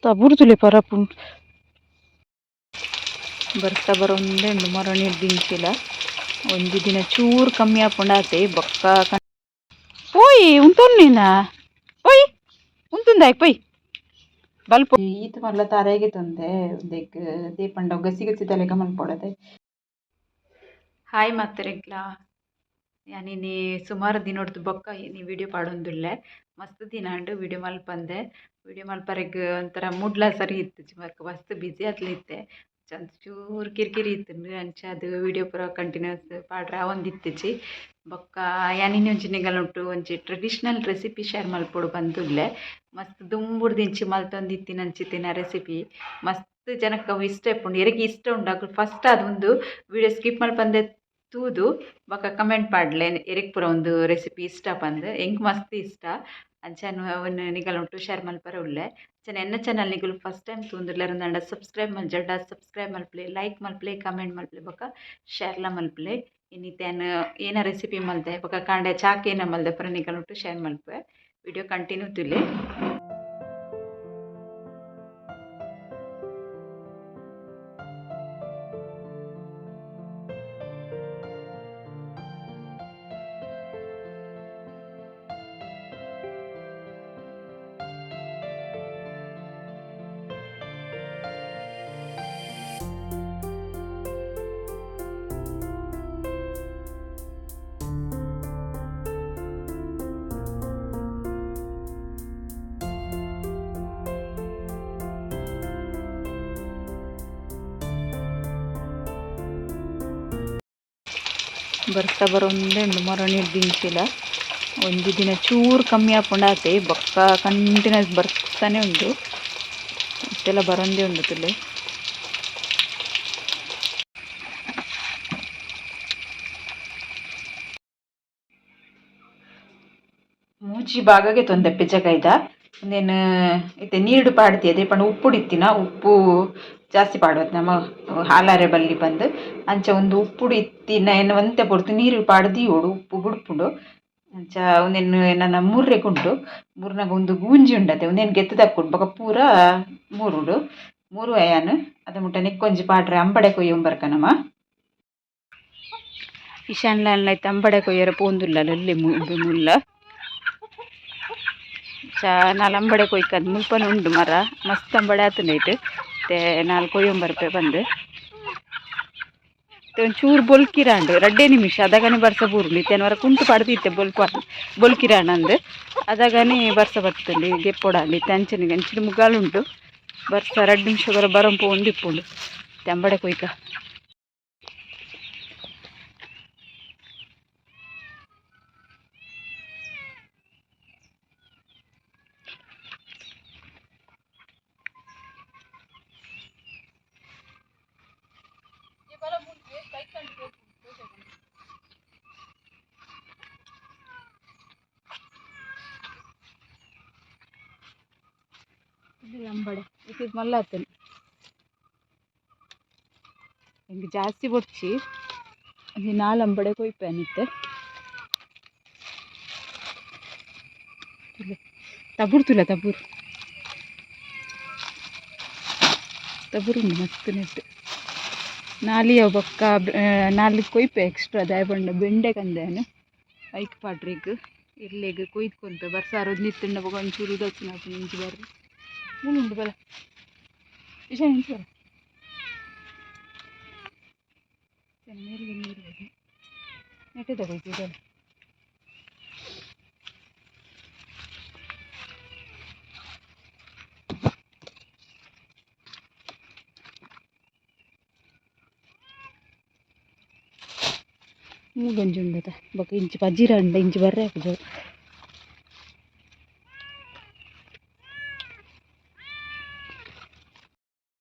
ತಬುರ್ದುಲೆ ಪರಪುಂಡು. ಬರ್ಸ ಬರೊಂದೆ ಉಂಡು ಮರಣಿರ್ದಿಂಚಿಲ ಒಂಜಿ ದಿನ ಚೂರು ಕಮ್ಮಿ ಆಪುಂಡು ಆತೆ ಬೊಕ್ಕ. ಪೋಯಿ ಉಂತೊನ್ನಿನ ಪೋಯಿ ಉಂತುಂದಾಯ್ ಪೋಯ್ ಬಲ್ಪ. ಈತ್ ಮಲ್ಲ ತಾರಾಯಿಗೆ ತೊಂದೆ ಉಂದೆಕ್ ದೇಪಂಡ ಗಸಿ ಗಸಿ ತಲೆಕ ಮಲ್ಪೊಡತೆ. ಹಾಯ್ ಮಾತೆರೆಗ್ಲಾ. ಯಾನಿನಿ ಸುಮಾರು ದಿನೊಡ್ದು ಬೊಕ್ಕ ಇನಿ ವಿಡಿಯೋ ಪಾಡೊಂದುಲ್ಲೆ. ಮಸ್ತ್ ದಿನ ಆಂಡ್ ವಿಡಿಯೋ ಮಲ್ಪಂದೆ. ವಿಡಿಯೋ ಮಲ್ಪರೆಗ್ ಒಂಥರ ಮೂಡ್ಲ ಸರಿ ಇತ್ತುಜಿ. ಬೊಕ್ಕ ಮಸ್ತ್ ಬ್ಯುಸಿ ಆದ್ಲ ಇತ್ತೆ. ಚೂರು ಕಿರಿಕಿರಿ ಇತ್ತುಂಡು. ಅಂಚಾದ್ ವಿಡಿಯೋ ಪೂರ ಕಂಟಿನ್ಯೂಸ್ ಪಾಡ್ರೆ ಆವೊಂದಿತ್ತುಜಿ. ಬೊಕ್ಕ ಯಾನಿನಿ ಒಂಜಿ ನಿಗಲುಂಟು ಒಂಜಿ ಟ್ರೆಡಿಷ್ನಲ್ ರೆಸಿಪಿ ಶೇರ್ ಮಲ್ಪೊಡು ಪಂದುಲ್ಲೆ. ಮಸ್ತ್ ದುಂಬುಡ್ದಿಂಚಿ ಮಲ್ತೊಂದಿತ್ತಿನಂಚಿತ್ತಿನ ರೆಸಿಪಿ. ಮಸ್ತ್ ಜನಕ್ಕೆ ಅವು ಇಷ್ಟ ಇಪ್ಪುಂಡು. ಎರೆಗ್ ಇಷ್ಟ ಉಂಡು ಅಕುಲು ಫಸ್ಟ್ ಆದ್ ಉಂದು ವಿಡಿಯೋ ಸ್ಕಿಪ್ ಮಲ್ಪಂದೆ ತೂದು ಬೊಕ್ಕ ಕಮೆಂಟ್ ಪಾಡ್ಲೆ, ಎರೆಗ್ ಪೂರ ಉಂದು ರೆಸಿಪಿ ಇಷ್ಟ ಪಂದ್. ಎಂಕ್ ಮಸ್ತ್ ಇಷ್ಟ. ಅಂಚನೆ ಅವನ್ ನಿಗಲುಂಟು ಶೇರ್ ಮಲ್ಪರೆ ಉಲ್ಲೆ. ಅಂಚನೆ ಎನ್ನ ಚಾನಲ್ ನಿಗುಲು ಫಸ್ಟ್ ಟೈಮ್ ತೂಂದುಲ್ಲೆರ್ ಸಬ್ಸ್ಕ್ರೈಬ್ ಮಲ್ಜಡ ಸಬ್ಸ್ಕ್ರೈಬ್ ಮಲ್ಪಲೆ, ಲೈಕ್ ಮಲ್ಪಲೆ, ಕಮೆಂಟ್ ಮಲ್ಪಲೆ, ಬೊಕ್ಕ ಶೇರ್ಲ ಮಲ್ಪಲೆ. ಇನ್ನಿತೇನ್ ಏನ ರೆಸಿಪಿ ಮಲ್ತೆ ಬೊಕ್ಕ ಕಾಂಡೆ ಚಾಕ್ ಏನ ಮಲ್ದೆ ಪೂರ ನಿಗಲುಂಟು ಶೇರ್ ಮಲ್ಪುವೆ. ವಿಡಿಯೋ ಕಂಟಿನ್ಯೂ ತೂಲೆ. ಬರ್ಸ ಬರೊಂದೆ ಉಂಡು ಮರಣಿರ್ದಿಂಚಿಲ ಒಂಜಿ ದಿನ ಚೂರು ಕಮ್ಮಿ ಆಪುಂಡು ಆತೆ ಬೊಕ್ಕ ಕಂಟಿನ್ಯೂಸ್ ಬರ್ಸನೆ ಉಂಡು. ಇತ್ತೆಲ ಬರೊಂದೇ ಉಂಡು ತುಲೆ. ಮೂಜಿ ಭಾಗಗೆ ತೊಂದೆ ಪಿಜಗಾಯ್ದ. ಉಂದೆನ್ ಇತ್ತೆ ನೀರ್ಡ್ ಪಾಡ್ದಿ ಅದೇ ಪಂಡ ಉಪ್ಪುಡು ಇತ್ತಿನ ಉಪ್ಪು ಜಾಸ್ತಿ ಪಾಡುವತ್ ನಮ ಹಾಲಾರೆ ಬಲ್ಲಿ ಪಂದ್. ಅಂಚ ಉಂದು ಉಪ್ಪುಡು ಇತ್ತಿನ ಎನ್ನ ಒಂತೆ ಪೊರ್ತು ನೀರು ಪಾಡ್ದ್ ದೀವೊಡು, ಉಪ್ಪು ಬುಡ್ಪುಂಡು. ಅಂಚ ಉಂದೆನ್ ನನ ಮೂರ್ರೆಗ್ ಉಂಡು. ಮೂರ್ನಗ ಉಂದು ಗೂಂಜಿ ಉಂಡತೆ, ಉಂದೆನ್ ಗೆತ್ತ್ ದಕ್ಕೊಡು. ಬೊಕ ಪೂರ ಮೂರುಡು ಮೂರು ಅಯಾನ್ ಅದ ಮುಟ್ಟ ನೆಕ್ಕೊಂಜಿ ಪಾಡ್ರೆ ಅಂಬಡೆ ಕೊಯ್ಯೊಂಬರ್ಕ ನಮ. ಇಶಾನ್ಲ ಐತೆ ಅಂಬಡೆ ಕೊಯ್ಯರ ಪೋಂದುಲ್ಲ ಅಲ್ಲಿ ಮುಲ್ಲ ಚಾ ನಾಲ್ ಅಂಬಡೆ ಕೊಯ್ಕದ್ ಮುಲ್ಪನ ಉಂಡು ಮರ. ಮಸ್ತ್ ಅಂಬಡೆ ಆತುಂಡು ಐಟ್. ಇತ್ತೆ ನಾಲ್ ಕೊಯ್ಯೊಂಬರ್ಪೆ ಬಂದು. ಒಂಚೂರು ಬೊಲ್ಕಿರಾಂಡ್ ರಡ್ಡೆ ನಿಮಿಷ ಅದಗನೆ ಬರ್ಸ ಬೂರುಂಡು. ಇತ್ತೆ ವರ ಕುಂಟು ಪಾಡ್ದಿತ್ತೆ ಬೊಲ್ಪ ಬೊಲ್ಕಿರಾಂಡ್ ಅದಗನೆ ಬರ್ಸ ಬರ್ತುಂಡು. ಗೆಪ್ಪೊಡಾಂಡ್ ಇತ್ತೆ. ಅಂಚನೆ ಅಂಚಿನ ಮುಗಾಲುಂಡು. ಬರ್ಸ ರಡ್ಡ್ ನಿಮಿಷ ಬರ ಬರಂಪು ಇಪ್ಪುಂಡು. ಇತ್ತೆ ಅಂಬಡೆ ಕೊಯ್ಕ. ಅಂಬಡೆ ಇದು ಮಲ್ಲ ಆತುಂಡು. ಎಂಕ್ ಜಾಸ್ತಿ ಬೊಡ್ಚಿ, ಒಂಜಿ ನಾಲ್ ಅಂಬಡೆ ಕೊಯ್ಪೆನ್ ಇತ್ತೆ. ತಬುರು ತೂಲ, ತಬುರು ತಬುರು ಉಂಡು ಮಸ್ತ್ ನೆಟ್. ನಾಲಿಯ ಬೊಕ್ಕ ನಾಲ್ ಕೊಯ್ಪೆ ಎಕ್ಸ್ಟ್ರಾ. ದಾಯೆ ಪಂಡ ಬೆಂಡೆ ಕಂದೆನ್ ಐಕ್ ಪಾಡ್ರೆಗ್ ಇರ್ಲೆಗ್ ಕೊಯ್ದು ಕೊನ್ಪೆ. ಬರ್ಸ ಅರೊಂದು ಬೊಕ ಒಂಚೂರು ಉದಾಸೀನ ಆಪುಂಡು. ಇಂಚಿ ಬರ್ರೆ ಮೂಲು ಬಲ ಇಶಾನ್ ಇಂಚಿ ಬರ. ನೀರಿಗೆ ನೀರು ನೆಟ್ಟೆ ಕೊಯ್ತು. ಮೂಲೊಂಜಿ ಉಂಡತ. ಬೊಕ ಇಂಚಿ ಪಜಿರ ಉಂಡು. ಇಂಚಿ ಬರ್ರೆ ಆಪುಜಿ.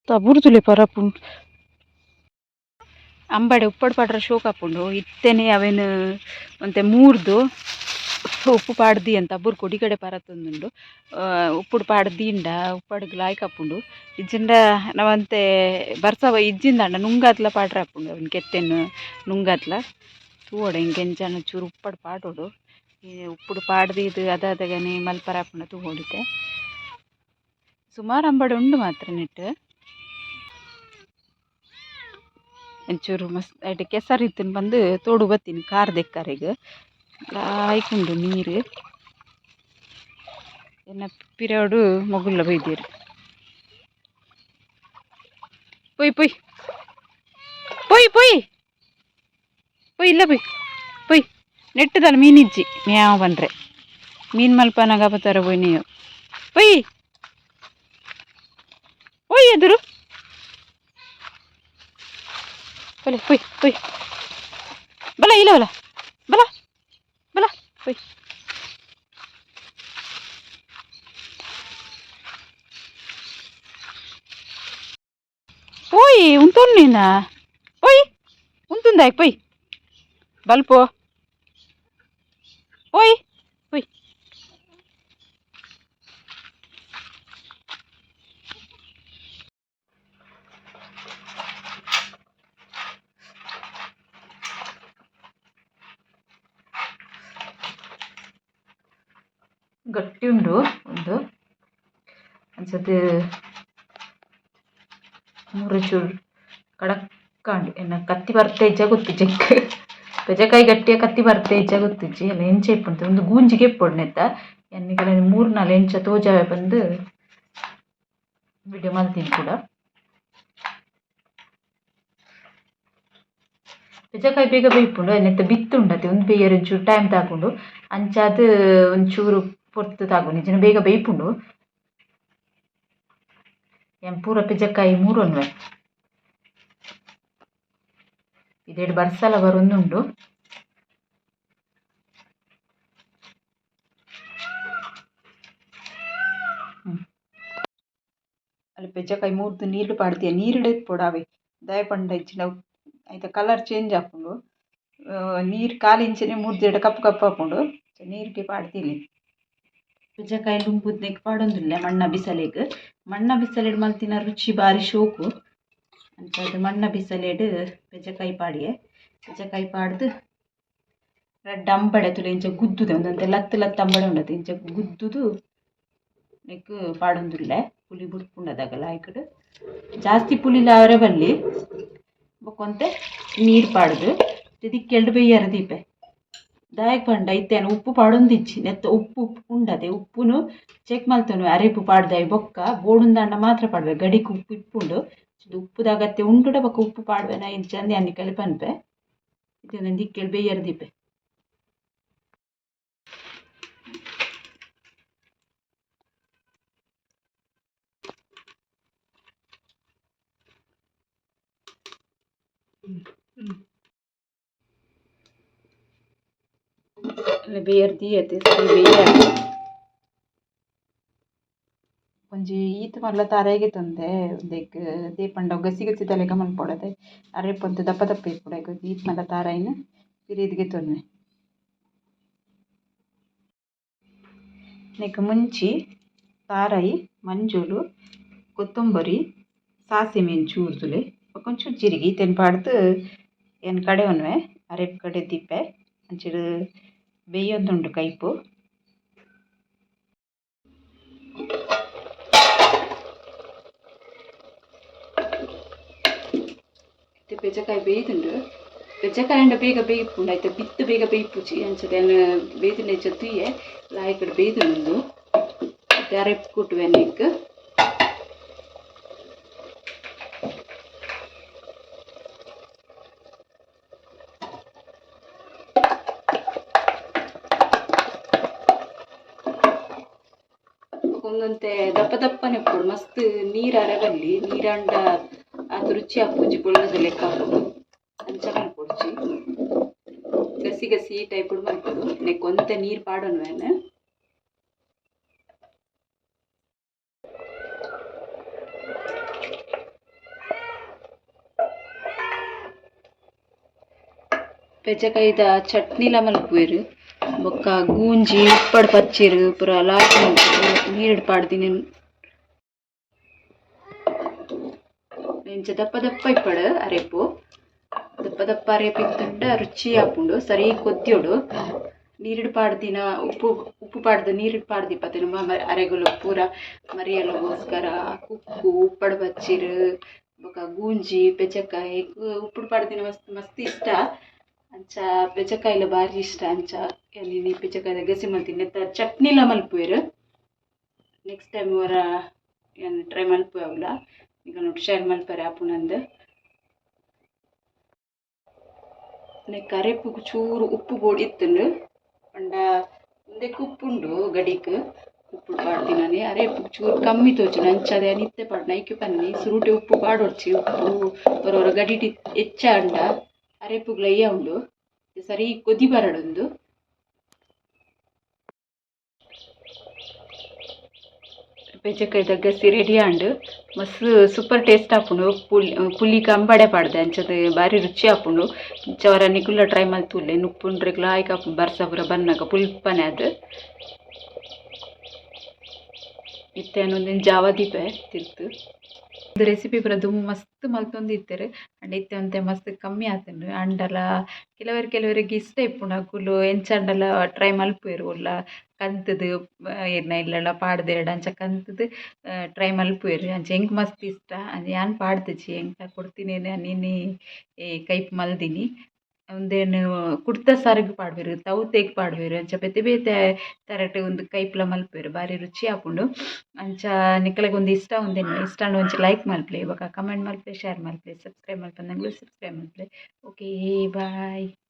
ತಬುರು ತೂಲೆ ಪರಪುಂಡು. ಅಂಬಡೆ ಉಪ್ಪಡ್ ಪಾಡ್ರೆ ಶೋಕ್ ಆಪುಂಡು. ಇತ್ತೆನೆ ಅವೆನ್ ಒಂತೆ ಮೂರ್ದು ಉಪ್ಪು ಪಾಡ್ದಿ ಅಂತ ತಬುರು ಕೊಡಿಕಡೆ ಪರತೊಂದುಂಡು. ಉಪ್ಪುಡು ಪಾಡ್ದಿಂಡ ಉಪ್ಪಡ್ಗ್ ಲಾಯ್ಕ್ ಆಪುಂಡು. ಇಜ್ಜಿಂಡ ನವಂತೆ ಬರ್ಸ ಇಜ್ಜಿಂದಾಂಡ ನುಂಗಾತ್ಲ ಪಾಡ್ರೆ ಆಪುಂಡು. ಅವೆನ್ ಕೆತ್ತೆನ್ ನುಂಗಾತ್ಲ ತೂವೊಡು. ಎಂಕ್ ಎಂಚಾನ ಚೂರು ಉಪ್ಪಡ್ ಪಾಡೊಡು. ಈ ಉಪ್ಪುಡು ಪಾಡ್ದು ಇದು ಅದಾದಗನೆ ಮಲ್ಪರೆ ಆಪುಂಡ ತೂವೊಡು ಇತ್ತೆ. ಸುಮಾರು ಅಂಬಡೆ ಉಂಡು ಮಾತ್ರ ನೆಟ್. ಒಂಚೂರು ಮಸ್ತ್ ಐಟ್ ಕೆಸರು ಇತ್ತಿನ ಬಂದು ತೋಡು ಬತ್ತೀನಿ ಕಾರ್ ದೆಕ್ಕರೆಗ್. ಲಾಯ್ಕುಂಡು ನೀರು. ಎನ್ನ ಪಿರವುಡು ಮೊಗುಲ್ಲ ಬೈದೆರ್. ಪೊಯ್ ಪೊಯ್ ಪೊಯ್ ಪೊಯ್ ಪೊಯ್ ಇಲ್ಲ ಪೊಯ್ ಪೊಯ್. ನೆಟ್ಟದಲ್ಲ ಮೀನಿಜ್ಜಿ ಮ್ಯಾವ್ ಬಂದ್ರೆ ಮೀನು ಮಲ್ಪನಾಗ ಬತ್ತಾರ ಪೋಯ್ ನೀವು. ಪೊಯ್ ಪೊಯ್ ಎದುರು ಬಲೆ ಪೊಯ್ ಪೊಯ್ ಬಲ ಇಲ್ಲ ಬಲ ಬಲ ಬಲ ಪೊಯ್. ಪೋಯ್ ಉಂತೊನ್ನಿನ ಪೋಯ್ ಉಂತುಂದಾಯ್ ಪೋಯ್ ಬಲ್ಪೋ ಪೋಯ್ ಪೋಯ್. ಗಟ್ಟಿ ಉಂಡು ಒಂದು ಅನ್ಸತ್ತೆ ಮೂರು ಚೂರು ಕಡಕ್ಕಾಂಡು ಎನ್ನ ಕತ್ತಿ ಬರ್ತೆ ಇಜ್ಜ ಗೊತ್ತಿಜ್ಜಿ. ಪೆಜಕಾಯಿ ಗಟ್ಟಿಯ ಕತ್ತಿ ಬರ್ತೆ ಇಜ್ಜ ಗೊತ್ತಿಜ್ಜಿ. ಎಲ್ಲ ಎಂಚ ಇಪ್ಪುಂಡು ಒಂದು ಗೂಂಜಿಗೆ ಇಪ್ಪೊಡು ನೆತ್ತ. ಎನ್ನಿಗಲ ಮೂರು ನಾಲ್ ಎಂಚ ತೋಜಾವೆ ಬಂದು ವಿಡಿಯೋ ಮಲ್ತೀನಿ ಕೂಡ. ಪೆಜಕಾಯಿ ಬೇಗ ಬೇಯ್ಪುಂಡು ನೆತ್ತ ಬಿತ್ತು ಉಂಡತೆ ಒಂದು ಬೇಯರ್ ಒಂಚೂರು ಟೈಮ್ ತಾಕೊಂಡು ಅಂಚಾದ್ ಒಂಚೂರು ಪೊರ್ತು ತಾಗುಂಡು ಇಜ್ಜಿಂಡ ಬೇಗ ಬೇಯ್ಪುಂಡು. ಯಾನ್ ಪೂರ ಪೆಜಕಾಯಿ ಮೂರೊನ್ವೆ ಇದೇಡು ಬರ್ಸಲ ಬರೊಂದುಂಡು. ಅಲ್ಲಿ ಪೆಜಕಾಯಿ ಮೂರ್ದು ನೀರು ಪಾಡ್ದಿಯ ನೀರುಡು ಇಪ್ಪೊಡು ದಾಯೆ ಪಂಡ ಇಜ್ಜಿಂಡ ಐತ ಕಲರ್ ಚೇಂಜ್ ಆಪುಂಡು. ನೀರು ಕಾಲಿ ಇಂಚನೆ ಮೂರ್ದಿಡ ಕಪ್ಪು ಕಪ್ಪು ಆಪುಂಡು. ನೀರಿಗೆ ಪಾಡ್ದಿಲ್ಲಿ ಪೆಜಕಾಯಿ ಲುಂಬುದ್ನೆಕ್ ಪಾಡೊಂದುಲ್ಲೆ ಮಣ್ಣ ಬಿಸಲೆಗ್. ಮಣ್ಣ ಬಿಸಲೆಡ್ ಮಲ್ತಿನ ರುಚಿ ಬಾರಿ ಶೋಕು. ಅಂಚಾದ್ ಮಣ್ಣ ಬಿಸಲೆಡ್ ಪೆಜಕಾಯಿ ಪಾಡಿಯೆ. ಪೆಜಕಾಯಿ ಪಾಡ್ದು ರಡ್ಡ್ ಅಂಬಡೆ ತೂಲೆ ಇಂಚ ಗುದ್ದುದೆ ಒಂದೊಂತೆ ಲತ್ತ್ ಲತ್ತ್ ಅಂಬಡೆ ಉಂಡತೆ ಇಂಚ ಗುದ್ದುದು ನೆಕ್ಕ್ ಪಾಡೊಂದುಲ್ಲೆ. ಪುಲಿ ಬುಡ್ಪುಂಡು ಲಾಯ್ಕಡ್ ಜಾಸ್ತಿ ಪುಲಿಲ ಆವರೆ ಬಲ್ಲಿ. ಬೊಕ ಒಂತೆ ನೀರು ಪಾಡ್ದು ದಿಕ್ಕೆಲ್ಡ್ ಬೇಯ್ಯರ ದೀಪೆ. ದಾಯೆಗ್ ಪಂಡ ಇತ್ತೆ ಯಾನ್ ಉಪ್ಪು ಪಾಡೊಂದಿಜ್ಜಿ. ನೆತ್ತ ಉಪ್ಪು ಉಂಡತೆ ಉಪ್ಪುನು ಚೆಕ್ ಮಲ್ತೊನುವೆ ಅರೆಪು ಪಾಡ್ದಾಯಿ ಬೊಕ್ಕ ಬೋಡುಂದಾಂಡ ಮಾತ್ರ ಪಾಡ್ವೆ. ಗಡಿಕ್ ಉಪ್ಪು ಇಪ್ಪುಂಡು. ಉಪ್ಪುದ ಅಗತ್ಯ ಉಂಡುಡ ಬೊಕ್ಕ ಉಪ್ಪು ಪಾಡ್ವೆನ ಇಜ್ಜಂದ್ ಯಾನ್ ನಿಕಲೆ ಪನ್ಪೆ. ಇತ್ತೆ ಉಂದೆನ್ ದಿಕ್ಕೆಲ್ ಬೇಯ್ಯರ ದೀಪೆ. ಬೇಯರ್ ದೀಯತೆ ಸರಿ ಬೇಯರ್ ಒಂಜಿ ಈತ್ ಮಲ್ಲ ತಾರಾಯಿಗೆ ತೊಂದೆ ಉಂದೆಕ್ ದೇಪಂಡ ಗಸಿ ಗಸಿ ಲೆಕ ಮಲ್ಪೊಡತೆ ಅರೆಪು ಒಂತೆ ದಪ್ಪ ದಪ್ಪ ಇಪ್ಪೊಡು ಐಕ್ ಈತ್ ಮಲ್ಲ ತಾರಾಯಿನ್ ಪಿರಿದಿಗೆ ತೊನ್ವೆ. ನೆಕ್ ಮುಂಚಿ ತಾರಾಯಿ ಮಂಜೊಲು ಕೊತ್ತಂಬರಿ ಸಾಸಿಮೆ ಒಂಚೂರು ತೂಲೆ ಬೊಕ ಒಂಚೂರು ಜೀರಿಗೆ ಈತೆನ್ ಪಾಡ್ದ್ ಯಾನ್ ಕಡೆವೊನುವೆ ಅರೆಪು ಕಡೆ ದೀಪೆ. ಅಂಚಿಡ್ ಬೇಯೊಂದುಂಡು ಕೈಪು. ಇತ್ತೆ ಪೆಜಕಾಯಿ ಬೇಯ್ದುಂಡು. ಪೆಜಕಾಯಿ ಆಂಡ ಬೇಗ ಬೇಯ್ಪುಂಡು ಐತ ಬಿತ್ತು ಬೇಗ ಬೇಯ್ಪುಜಿ. ಅಂಚದ ಯಾನ್ ಬೇಯ್ದುಂಡ ಇಜ್ಜ ತೂಯೆ ಲಾಯ್ಕಡ್ ಬೇಯ್ದುಂಡು. ಇತ್ತೆ ಅರೆಪು ಕೂಟುವೆ ನೆಕ್ಕ್. ಒಂದೊಂತೆ ದಪ್ಪ ದಪ್ಪನೆ ಉಪ್ಪೊಡು ಮಸ್ತ್ ನೀರ್ ಅರಬಲ್ಲಿ. ನೀರಾಂಡ ಆತ್ ರುಚಿ ಆಪುಜಿ ಬೊಲ್ಲದ ಲೆಕ್ಕ ಆಪುಂಡು. ಅಂಚ ಮಲ್ಪೊಡ್ಚಿ ಗಸಿ ಗಸಿ ಈ ಟೈಪ್ ಮಲ್ಪೊಡು. ನೆಕ್ಕ್ ಒಂತೆ ನೀರು ಪಾಡೊನುವೆ ಯಾನ್. ಪೆಜಕಾಯಿದ ಚಟ್ನಿಲ ಮಲ್ಪುವೆರ್. ಬೊಕ್ಕ ಗೂಂಜಿ ಉಪ್ಪಡ್ ಪಚ್ಚಿರ್ ಪೂರ ಲಾಯ್ಕ್ ಮಲ್ಪುವೆರ್ ನೀರ್ಡ್ ಪಾಡ್ದಿನ. ಇಂಚ ದಪ್ಪ ದಪ್ಪ ಇಪ್ಪಡ್ ಅರೆಪು. ದಪ್ಪ ದಪ್ಪ ಅರೆಪು ಇತ್ತುಂಡ ರುಚಿ ಆಪುಂಡು. ಸರಿ ಕೊದ್ಯೊಡು. ನೀರ್ಡ್ ಪಾಡ್ದಿನ ಉಪ್ಪು ಉಪ್ಪು ಪಾಡ್ದು ನೀರು ಪಾಡ್ದಿಪ್ಪತ್ತಿನ ಅರೆಗುಲು ಪೂರ ಮರಿಯಲಗೋಸ್ಕರ ಕುಕ್ಕು, ಉಪ್ಪಡ್ ಬಚ್ಚಿರು, ಬೊಕ ಗೂಂಜಿ, ಪೆಜಕಾಯಿ ಉಪ್ಪುಡು ಪಾಡ್ದಿನ ಮಸ್ತ್ ಮಸ್ತ್ ಇಷ್ಟ. ಅಂಚ ಪೆಜಕಾಯಿಲ ಬಾರಿ ಇಷ್ಟ. ಅಂಚ ಇನಿ ಪೆಜಕಾಯಿದ ಗಸಿ ಮಲ್ತಿನಿ. ನೆತ್ತ ಚಟ್ನಿಲ ಮಲ್ಪುವೆರ್. ನೆಕ್ಸ್ಟ್ ಟೈಮ್ ಒರ ಯಾನ್ ಟ್ರೈ ಮಲ್ಪುವೆ ಅವ್ಲ. ನಿಕಲ್ನ ಶೇರ್ ಮಲ್ಪರೆ ಆಪುನಂದ್. ನೆಕ್ ಅರೆಪುಗು ಚೂರು ಉಪ್ಪು ಬೋಡಿತ್ತುಂಡು ಪಂಡ ಉಂದೆಕ್ ಉಪ್ಪುಂಡು ಗಡಿಕ್ ಉಪ್ಪು ಪಾಡ್ದಿನನೆ ಅರೆಪುಗು ಚೂರು ಕಮ್ಮಿ ತೋಜುಂಡು. ಅಂಚಾದ್ ಯಾನ್ ಇತ್ತೆ ಪಾಡ್ನ ಐಕೆ ಪನ್ನಿ ಸುರುಟೆ ಉಪ್ಪು ಪಾಡೊಡ್ಚಿ. ಉಪ್ಪು ಒರ ಒರ ಗಡಿಟ್ ಹೆಚ್ಚ ಆಂಡ ಅರೆಪುಗ್ಲ ಉಂಡು. ಸರಿ ಕೊದಿ ಬರಡೊಂದು. ಪೆಜಕಾಯಿದ ಗಸಿ ರೆಡಿ ಆಂಡ್. ಮಸ್ತ್ ಸೂಪರ್ ಟೇಸ್ಟ್ ಆಪುಂಡು. ಪುಲಿ ಪುಲಿಕ್ ಅಂಬಡೆ ಪಾಡ್ದೆ ಅಂಚದ ಬಾರಿ ರುಚಿ ಆಪುಂಡು. ಇಂಚ ಒರ ನಿಕುಲ್ಲ ಟ್ರೈ ಮಲ್ತುಲ್ಲೆ ನುಪ್ಪುಂಡ್ರೆಗ್ಲ ಲಾಯ್ಕ್ ಆಪುಂಡು. ಬರ್ಸ ಪೂರ ಬನ್ನಗ ಪುಲ್ಪನೆ ಅದು. ಇತ್ತೆ ಯಾನ್ ಉಂದೆನ್ ಜಾವ ದೀಪೆ ತಿರ್ತ್. ರೆಸಿಪಿ ಪೂರ ದುಂಬು ಮಸ್ತ್ ಮಲ್ತೊಂದಿತ್ತೆರ್. ಆಂಡ ಇತ್ತೆ ಒಂತೆ ಮಸ್ತ್ ಕಮ್ಮಿ ಆತುಂಡು. ಆಂಡಲ ಕೆಲವೆರ್ ಕೆಲವೆರೆಗ್ ಇಷ್ಟ ಇಪ್ಪುಂಡು. ಅಕುಲು ಎಂಚಾಂಡಲ ಟ್ರೈ ಮಲ್ಪುವೆರ್ ಒಲ್ಲ ಕಂತುದು ಏರ್ನ ಇಲ್ಲಲ ಪಾಡ್ದೆರ್ಡ ಅಂಚ ಕಂತುದು ಟ್ರೈ ಮಲ್ಪುವೆರ್. ಅಂಚ ಎಂಕ್ ಮಸ್ತ್ ಇಷ್ಟ. ಯಾನ್ ಪಾಡ್ದಿಜಿ, ಎಂಕ್ಲ ಕೊರ್ತಿನೇನೆ ಇನಿ ಕೈಪು ಮಲ್ದಿನಿ. ಉಂದೆನ್ ಕುಡ್ತ ಸಾರುಗ್ ಪಾಡ್ವೆರ್, ತೌತೆಗ್ ಪಾಡ್ವೆರ್, ಅಂಚ ಬೇತೆ ಬೇತೆ ತರಟ್ ಉಂದು ಕೈಪುಲ ಮಲ್ಪುವೆರ್. ಬಾರಿ ರುಚಿ ಆಪುಂಡು. ಅಂಚ ನಿಕಲೆಗ್ ಉಂದು ಇಷ್ಟ ಉಂದೆನ್ ಇಷ್ಟ ಆಂಡ ಒಂಜಿ ಲೈಕ್ ಮಲ್ಪುಲೆ, ಬೊಕ ಕಮೆಂಟ್ ಮಲ್ಪುಲೆ, ಶೇರ್ ಮಲ್ಪುಲೆ, ಸಬ್ಸ್ಕ್ರೈಬ್ ಮಲ್ಪಂದಂಗ್ಲ ಸಬ್ಸ್ಕ್ರೈಬ್ ಮಲ್ಪುಲೆ. Okay, bye.